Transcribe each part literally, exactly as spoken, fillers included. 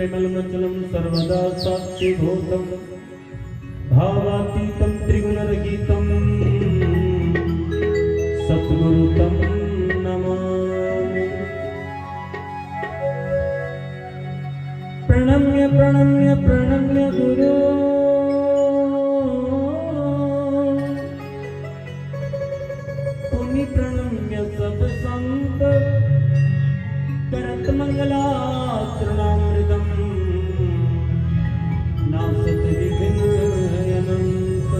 मलमचलं सर्वदा साक्षिभूतं भावातीतं त्रिगुणरहितं सद्गुरु तं नमामि। प्रणम्य प्रणम्य प्रणम्य गुरु पुनि प्रणम्य सब संत करत मंगलाचरणामृतम नासत विघ्न अनंत।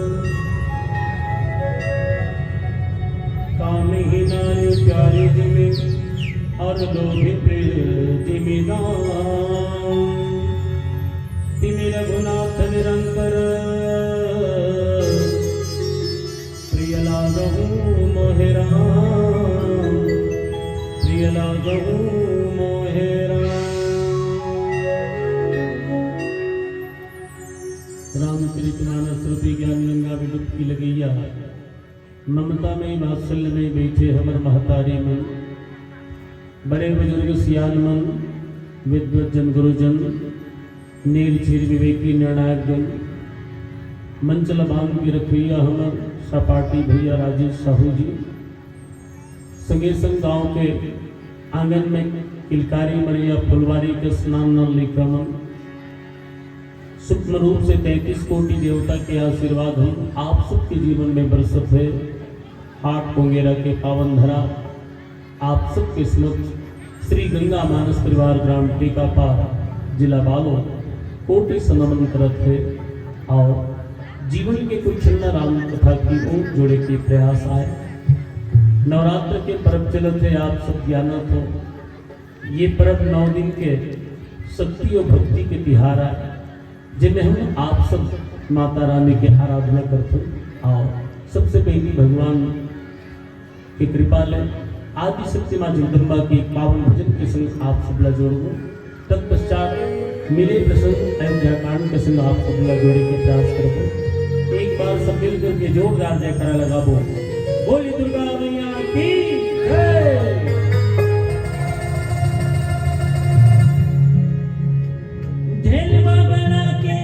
कामहि नारी प्यारी जिमि और लोभी प्रिय जिमि नाम। तिमि रघुनाथ निरंतर प्रिय लागहु मोहे राम, प्रिय लागहु मोहे राम। रामचरित मानस रूपी ज्ञान गंगा में डुबकी लगइया, ममता में वात्सल्य में बैठे हमर महतारी मन, बड़े बुजुर्ग सियान मन, विद्वत जन गुरुजन, नीर चीर विवेकी निर्णायक जन, मंच ल बांध के रखइया हमर सहपाठी भैया राजेश साहू जी, संगे संग गांव के आंगन में किलकारी मरइया फुलवारी के नान नान लइका मन, सूक्ष्म रूप से तैंतीस कोटि देवता के आशीर्वाद हम आप सबके जीवन में बरसत हे। हाट कोंगेरा के पावन धरा आप सबके समक्ष श्री गंगा मानस परिवार ग्राम टेकापार जिला बालोद कोटि से नमन करत हे और जीवन के कुछ छन राम कथा की ओर जोड़े के प्रयास आय। नवरात्र के पर्व चलत हे, आप सब जानत हो, ये पर्व नौ दिन के शक्ति और भक्ति के तिहार आय, जेमे हम आप सब माता रानी के आराधना करथन। और सबसे पहली भगवान के कृपा ले आदि शक्ति माँ जगदम्बा के एक पावन भजन के संग आप सबला जोड़बो। तत्पश्चात मिले प्रसंग अयोध्या कांड के संग आप सबला जोड़े के प्रयास करबो। एक बार सब मिल करके जोरदार जयकारा लगाबो। बोली दुर्गा मैया की जय। ढेलवा बना के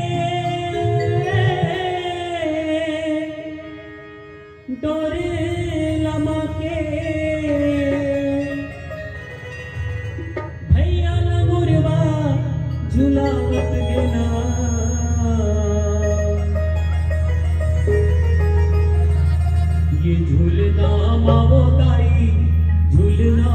डोरी लमा के भैया ला मुरवा झुलावत गेना। ये झूलना मावो दाई, झूलना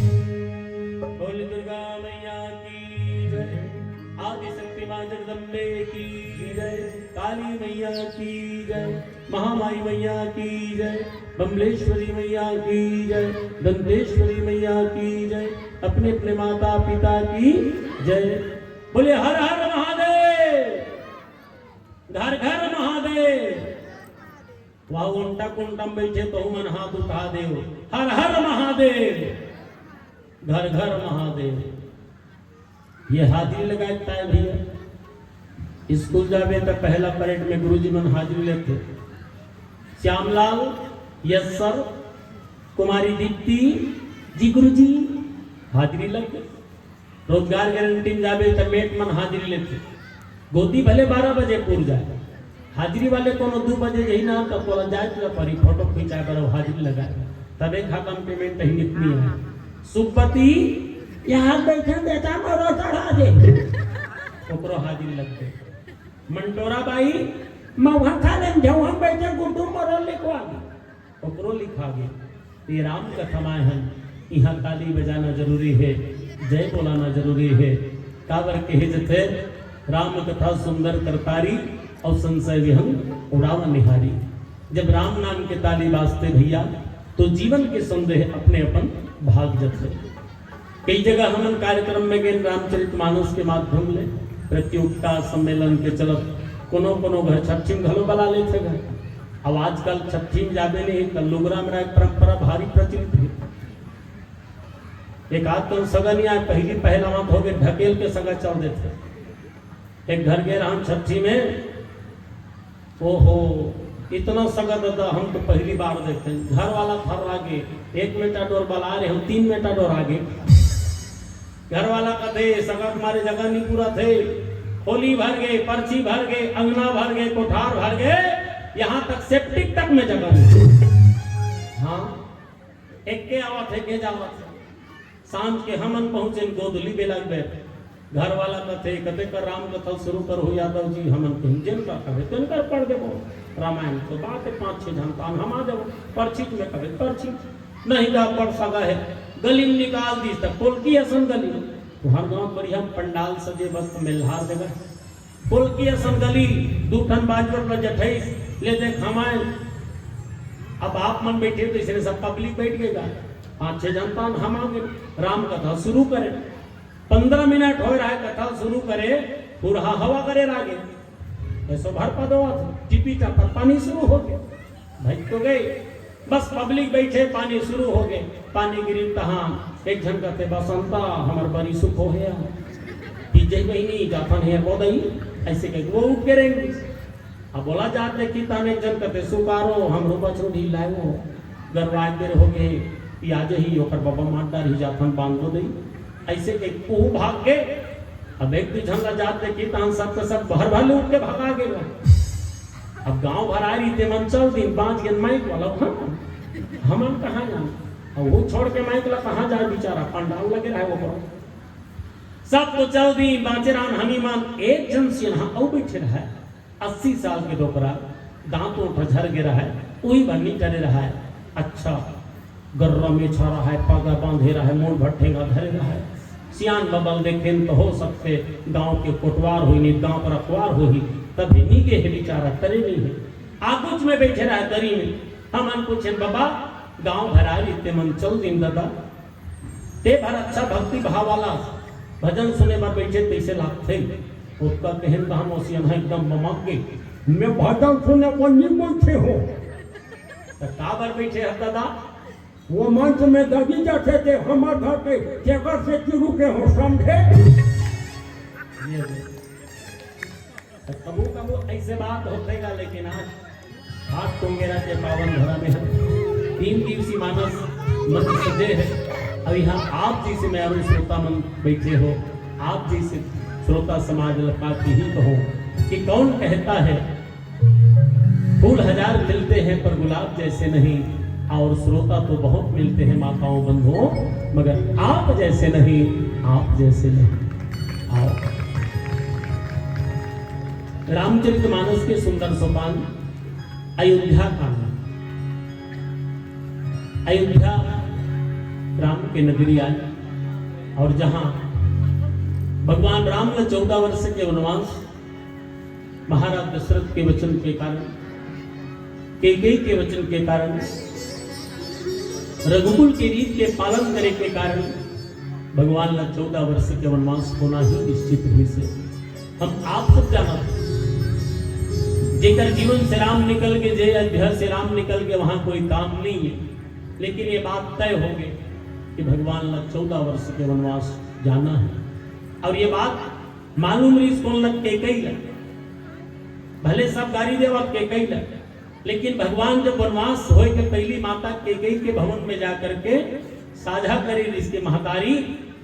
बोल दुर्गा मैया की जय, आदि शक्ति माँ जगदम्बे की जय, काली मैया की जय, महामाई मैया की जय, बम्बलेश्वरी मैया की जय, दंतेश्वरी मैया की जय, अपने अपने माता पिता की जय। बोले हर हर महादेव, घर घर महादेव। वहाँ ओंटा कोंटा में बैठे तो मन हाथ उठा देव, हर हर महादेव, घर घर महादेव। ये हाजिरी लगाए ताय भैया। स्कूल जाबे त पहला परेड में गुरुजी मन हाजिरी लेथे। श्यामलाल, यस सर, कुमारी दीप्ति, जी गुरुजी, हाजिरी लग गई। रोजगार गारंटी में जाबे त मेट मन हाजिरी लेथे। गोदी भले बारह बजे पूर जाए, हाजिरी वाले कोनो दू बजे जही ना, त तोला जाए ला परी, फोटो खिंचाए बर अउ हाजिरी लगाए बर। तबे खाता में पेमेंट ही निकली है। सुखपति, यहाँ बैठन देता मोरो चढ़ा दे। ओकरो हाजिरी लगते। मंटोरा बाई, मउहा खा लेन, झउहा बैठे गुड्डू मोरो लिखवा दे। ओकरो लिखा गे। ये राम कथा माय हन, इहाँ ताली बजाना जरूरी है, जय बोलाना जरूरी है। काबर कहे जथे, राम कथा सुंदर करतारी अउ संशय विहंग उड़ावा निहारी। जब राम नाम के ताली बाजथे भैया, तो जीवन के संदेह अपने अपन भाग जथे। कई जगह हमन कार्यक्रम में गेन रामचरित मानस के माध्यम ले, प्रतियोगिता सम्मेलन के चलत कोनो कोनो घर छट्ठी में घलो बला लेथे घर। अब आजकल छट्ठी में जाबे नहीं, त लुगरा मेरा एक परंपरा भारी प्रचलित है। एक आध तो सगा नहीं आए, पहली पहलावत हो गए, ढकेल के सगा चल देथे। एक घर गे रहन छट्ठी में, ओहो, इतना सगा दादा हम तो पहली बार देखे। घर वाला थर्रा गे, एक मेटा डोर बला रहे हम, तीन मेटा डोर आगे। घर वाला कथे, सगा तुम्हारे जगह नहीं पूरा थे, खोली भर गए, पर्ची भर गए, अंगना भर गए, कोठार भर गए, यहाँ तक सेप्टिक तक में जगह नहीं। हाँ, एक के आवत है, के जावत है। सांझ के हमन पहुंचेन गोधली बेला के बैठ। घर वाला कथे, "कते कर राम कथा शुरू करहू यादव जी?" हमन कहिन, "जेन कर कबे तेन कर पढ़ देबो रामायण।" तो बात हे, पांच छह झन तान हम आ जाबो, परछित में कबे परछित, नहीं जा पढ़ सका हे, गली में निकाल दीस त कोलकी असन गली, तुंहर गांव बढ़िया पंडाल सजे बस मेल्हार जगह, कोलकी असन गली, दू ठन बाजवट ल जठइस, ले देख हम आए। अब आप मन बैठे तो इसने सब पब्लिक बैठ गए गा, पांच छह झन तान हम आ गए, राम कथा शुरू करे। पंद्रह मिनट होय रहा हे कथा शुरू करे, पुरहा हवा करे लागे। ऐसो भर पदो आथे, टिपी टपर पानी शुरू हो गया। भाई तो गए, बस पब्लिक बैठे, पानी शुरू हो गए, पानी गिरिन तहाँ एक झन कहते, "बसंता, हमर बरी सुख हो गया।" कि जय बहिनी, जाथन हे बोदई, ऐसे कह वो उठ के रहेंगे। अब बोला जात देखी तान एक झन कथे, "सुकारो, हमरो बछरू ढील लाए वो, गरवाए बेर हो गए, पियाज ही ओकर बबा मार डार ही जाथन बांध दो दई।" ऐसे के कोहू भाग के, अब एक दू झन ला जात देखी तान सब के सब भर भर ले उठ के भगा गेला। अब गांव भर आ रही ते मन चल दिन बांच गेन माइक वाला, हम हमन कहाँ जान, अब वो छोड़ के माइक ला कहाँ जाए बेचारा, पंडाल लगे रहे वो पर। सब तो चल दिन बांचे रहन, हमी मन एक झन सिन्हा अउ बैठे रहे। अस्सी साल के डोकरा, दांत ओठ झर गे रहय, उही बन्नी टरे रहय। अच्छा, गर्रा मेछा रहय, पागा बांधे रहय, मोड़ भट्ठेंगा धरे रहय। सियान बबल देखेन तो हो सकथे गांव के कोटवार होही, नहीं गांव के रखवार होही, तभे नी गे हे बिचारा, टरे नी हे। आगुच में बैठे रहय दरी में। हमन पूछेन, "बबा, गांव भर आ रही ते मन चल दिन ददा।" ते भर अच्छा भक्ति भाव वाला भजन सुने बर बैठे तैसे लागथे। ओतका कहेन त हम ओसियन ह एकदम ममक गे, "मैं भजन सुने बर नी बैठे हो।" त का बर बैठे ह दादा? वो मंच में दबी जाथे ते हमर घर के जेकर से शुरू के हो, समझे? ये तो कभू कभू ऐसे बात होथे गा, लेकिन आज हाट टोंगेरा के पावन धरा में हम तीन दिवसीय मानस मंच सजे है। अब यहाँ आप जैसे मेहरारू श्रोता मन बैठे हो, आप जैसे श्रोता समाज ल का कही कहो कि कौन कहता है, फूल हजार खिलते हैं पर गुलाब जैसे नहीं, और श्रोता तो बहुत मिलते हैं माताओं बंधुओं, मगर आप जैसे नहीं, आप जैसे नहीं। आओ। रामचरित मानस के सुंदर सोपान अयोध्या कांड। अयोध्या राम के नगरी आय और जहां भगवान राम ल चौदह वर्ष के वनवास, महाराज दशरथ के वचन के कारण, कैकेयी के वचन के कारण, रघुकुल के रीत के पालन करे के कारण भगवान ला चौदह वर्ष के वनवास होना ही निश्चित हुई से। हम आप सब जानत, जेकर जीवन से राम निकल के, जे अयोध्या से राम निकल के, वहां कोई काम नहीं है। लेकिन ये बात तय हो गई कि भगवान ला चौदह वर्ष के वनवास जाना है। और ये बात मालूम रहिस कोन ला? कैकेयी ला। भले सब गारी देवत कैकेयी ला, लेकिन भगवान जब वनवास होय के पहली माता कैकेयी के भवन में जाकर के साझा करे रहिस के, "महतारी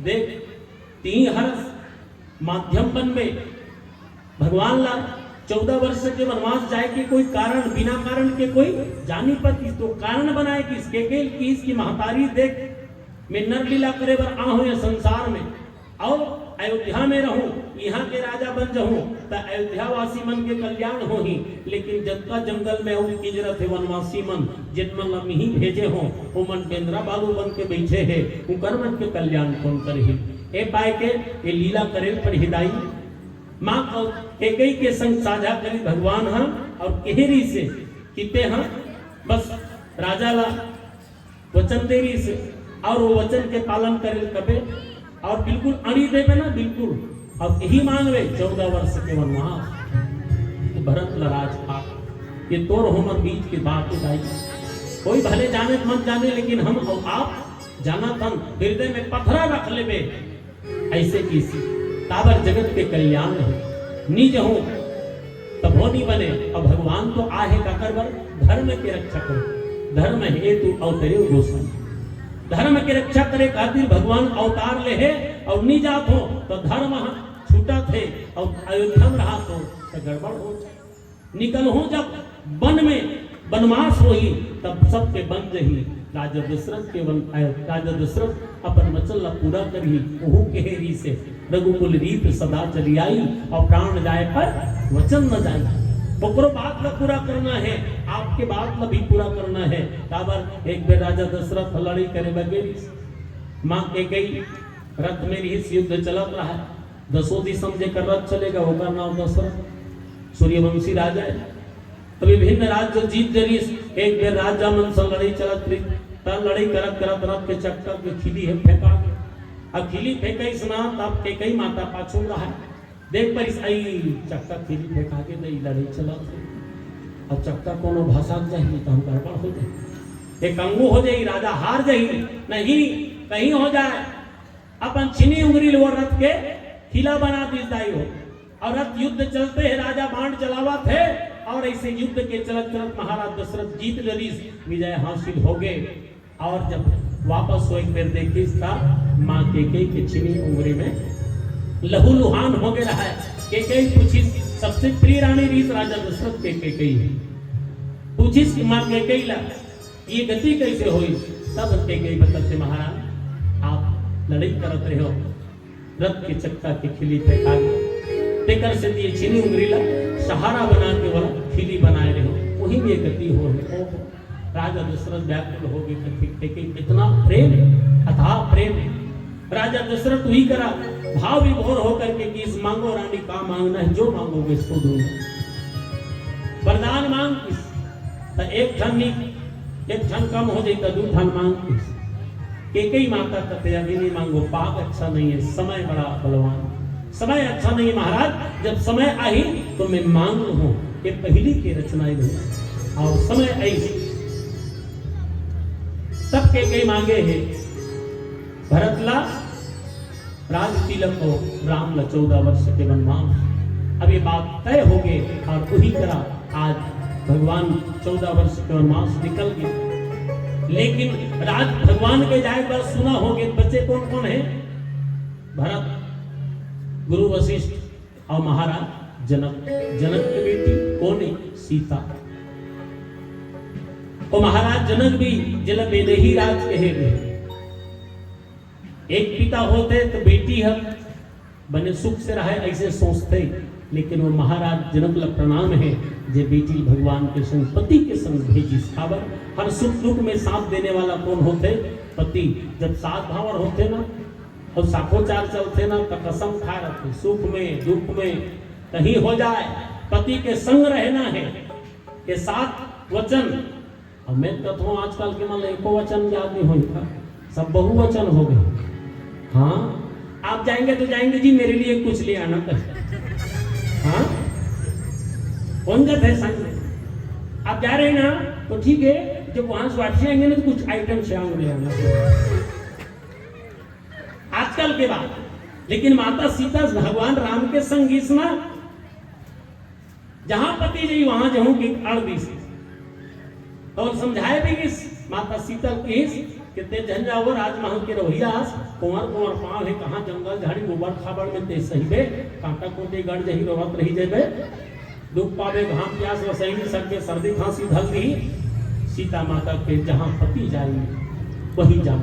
देख, तीन हरस माध्यम बनबे।" भगवान ला चौदह वर्ष के वनवास जाए के कोई कारण, बिना कारण के कोई जानी पति तो कारण बनाए किस के, के किस की महतारी देख, मैं नर लीला करे बर आहूं ये संसार में, अउ अयोध्या में रहूं, इहां के राजा बन जहूं, त अयोध्या वासी मन के कल्याण होही। लेकिन जतका जंगल में अउ किंजरत हे वनवासी मन, जेन मन ला मिही भेजे हो, ओ मन बेंदरा बालू बन के बैठे हे, उकर मन के कल्याण कौन करही? ए पाए के ये लीला करे ल पड़ही दाई। माँ कैकेयी के संग साझा करी भगवान हा और कहे रहिस हे कि ते हा बस राजा ला वचन दे रहिस हे और वो वचन के पालन करे कबे और बिल्कुल अड़ी देबे ना, बिल्कुल। अब यही मांगबे चौदह वर्ष के वनवास, तो भरत ला राजपाट। ये तोर हमर बीच के बात हे दाई। कोई भले जाने मत जाने, लेकिन हम और आप जानत हन, हृदय में पथरा रख लेबे। ऐसे किसी ताबर जगत के कल्याण हे। निज हो तभो नी बने। अब भगवान तो आहे काकर बर? धर्म के रक्षा करो। धर्म हेतु अवतरे गोसाई। धर्म के रक्षा करे खातिर भगवान अवतार ले हे और नी जात हो तो धर्म ह छूटत हे और अयोध्या में रहत हो तो गड़बड़ हो जाए। निकलहूं जब वन में बनवास होही, तब सबके बन जही। राजा दशरथ के वन, अ, राजा दशरथ अपन वचन ला पूरा करही, ओहू कहे रिहिसे, "रघुकुल रीत सदा चली आई, और प्राण जाए पर वचन न जाई।" ओकरो बात ला पूरा करना है, आपके बात ला भी पूरा करना है। काबर एक बेर राजा दशरथ लड़ाई करे बर गे रिहिस, माँ कैकेयी रथ में रिहिस, युद्ध चलत रहा, दसों दिशा में जेकर रथ चलेगा, ओकर नाम दशरथ, सूर्यवंशी राजा है। तो विभिन्न राज्य जीत डरिस, एक बेर राजा मन संग लड़ाई चलत रहिस, त लड़ाई करत करत रथ के चक्का के खिली हे फेंका गे। अब खिली फेंकइस ना, तब कैकेयी माता पाछू रहा है। देख परिस, "आई चक्का खिली फेंका गे, दई लड़ाई चलत हे। अब चक्का कोनो भसक जाही, त हम गड़बड़ हो जाही। एक अंगू हो जाही, राजा हार जाही, नहीं कहीं हो जाए।" अपन छिनी उंगरी ले वो रथ के खिला बना दिस दाई हो। और रथ युद्ध चलते है, राजा बाण चलावत है, और ऐसे युद्ध के चलत चलत महाराज दशरथ जीत डरिस, विजय हासिल हो गे। और जब वापस वो एक बेर देखिस, त माँ कैकेयी के छिनी उंगरी में लहू लुहान हो गे रहा है। कैकेयी पूछिस, सबसे प्रिय रानी रिहिस राजा दशरथ के कैकेयी, पूछिस कि माँ कैकेयी ला ये गति कैसे होई? तब कैकेयी बतथे, महाराज, आप लड़ाई करत रहे हो, रथ के चक्का के खिली फेंका गे, तेकर से ये छिनी उंगरी ला सहारा बना के वाला खिली बनाए रहे हो, वही में गति हो है। ओहो, राजा दशरथ व्याकुल हो गए, कथे, कैकेयी, इतना प्रेम, अथाह प्रेम। राजा दशरथ वही करा भाव विभोर होकर के कि "इस मांगो रानी, का मांगना है, जो मांगोगे सो दूंगा।" वरदान मांग इस, त एक ठन नी, एक ठन कम हो जाई, त दू ठन मांग इस। कैकेयी माता कथे, "अभी नहीं मांगो, पाग अच्छा नहीं है, समय बड़ा बलवान, समय अच्छा नहीं है महाराज, जब समय आही तो मैं मांग लूं।" ये पहली के रचना है भैया। और समय आई, तब कैकेयी मांगे है भरत ला राज तिलक अउ राम ला चौदह वर्ष के वनवास। अब ये बात तय हो गे और उही करा आज भगवान चौदह वर्ष के वनवास निकल गे। लेकिन राज भगवान के जाए बर सुना हो गे, बचे कौन कौन है? भरत, गुरु वशिष्ठ और महाराज जनक। जनक के बेटी कौन है? सीता। और महाराज जनक भी जेला वैदेही राज कहे गए। एक पिता होथे त बेटी ह बने सुख से रहे, ऐसे सोचथे, लेकिन वो महाराज जनक ल प्रणाम है, जे बेटी भगवान के संग, पति के संग भेजिस। काबर? हर सुख दुख में साथ देने वाला कौन होथे? पति। जब साथ भावर होथे ना, और साखोचार चलथे ना, त कसम खाए रहथे, सुख में दुख में कहीं हो जाए, पति के संग रहना है। ये सात वचन अब मैं कथों आजकल के मन ल एको वचन याद नहीं होई था, सब बहुवचन हो गए। हाँ, आप जाएंगे तो जाएंगे जी, मेरे लिए कुछ ले आना कल। हाँ, कौन जाता है संग में? आप जा रहे हैं ना, तो ठीक है, जब वहां से वापसी आएंगे ना, तो कुछ आइटम से आऊंगा ले आना। आजकल के बात। लेकिन माता सीता भगवान राम के संग इस ना, जहां पति जही वहां जहूं की अड़ दिस। तो समझाए भी इस माता सीता किस कि ते झन जाओ राजमहल के रवैया अस, कुंवर कुंवर पांव हे, कहां जंगल झाड़ी गोबर खाबड़ में ते सहिबे, कांटा कोटे गड़ जही रोवत रही जेबे, दुख पाबे घाम प्यास रसई नहीं सकबे, सर्दी खांसी धर ली। सीता माता के जहां पति जाई वही जाओ।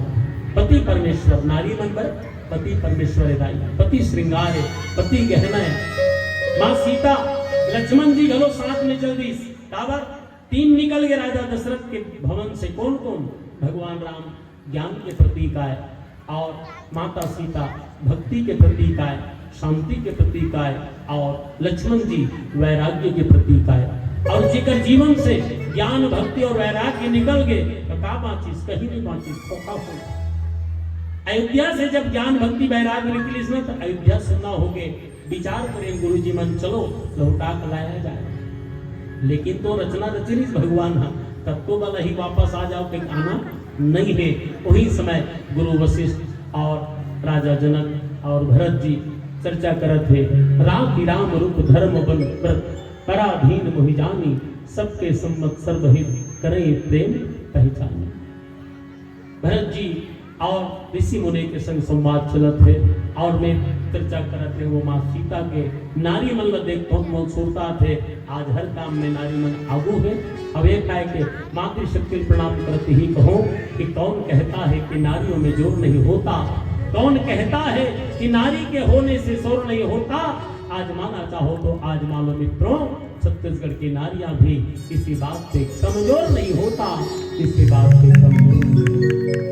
पति परमेश्वर, नारी मन बर पति परमेश्वर दाई, पति श्रृंगार है, पति गहना है। माँ सीता लक्ष्मण जी घलो साथ में चल दिस। काबर? तीन निकल गए राजा दशरथ के भवन से। कौन कौन? भगवान राम ज्ञान के प्रतीक आय, और माता सीता भक्ति के प्रतीक आय, शांति के प्रतीक आय, और लक्ष्मण जी वैराग्य के प्रतीक आय। और जेकर जीवन से ज्ञान, भक्ति और वैराग्य निकल गए, तो का बांचिस? कहीं नहीं बांचिस, खोखा हो। अयोध्या से जब ज्ञान, भक्ति, वैराग्य निकलिस ना, तो अयोध्या सुन्ना हो गए। विचार करें गुरुजी मन, चलो लौटा के लाया जाए। लेकिन तो रचना रचरिस भगवान ह, तब तो बल ही वापस आ जाओ के आना नहीं है। वही समय गुरु वशिष्ठ और राजा जनक और भरत जी चर्चा करत हे, "राखि राम रूप धर्म बल व्रत, पराधीन मोहि जानी, सबके सम्मत सर्वहित, करइ प्रेम पहचानी।" भरत जी और ऋषि मुनि के संग संवाद चलत हे और मैं चर्चा करत हे, वो माँ सीता के नारी मन ला देखथों त मोला सुरता आथे। आज हर काम में नारी मन आगू हे। अब ये काय के मातृशक्ति प्रणाम करत ही कहूँ कि कौन कहता है कि नारियों में जोर नहीं होता, कौन कहता है कि नारी के होने से शोर नहीं होता। आजमाना चाहो तो आजमा लो मित्रों, छत्तीसगढ़ की नारियां भी किसी बात से कमजोर नहीं होता, किसी बात से कमजोर नहीं होता।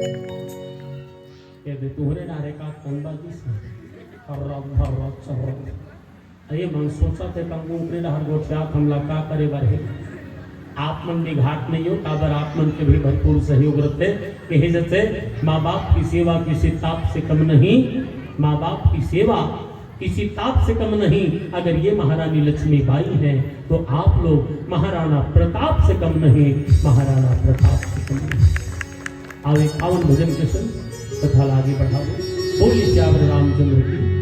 ये दे तुम्हरे नारे का तंबा जी से। हर्रा भर्रा चर्रा। अरे मन सोचा थे कम ऊपरे डहर गोठिया हमला का करे बर हे। आप मन निघाट नहीं हो, काबर आप मन के भी भरपूर सहयोग रहते। कहे जैसे माँ बाप की सेवा किसी ताप से कम नहीं, माँ बाप की सेवा किसी ताप से कम नहीं। अगर ये महारानी लक्ष्मीबाई हैं तो आप लोग महाराणा प्रताप से कम नहीं, महाराणा प्रताप से कम नहीं। आवे पावन भजन के संग कथा ला आगे बढ़ाओ। बोलिए सियावर रामचंद्र की।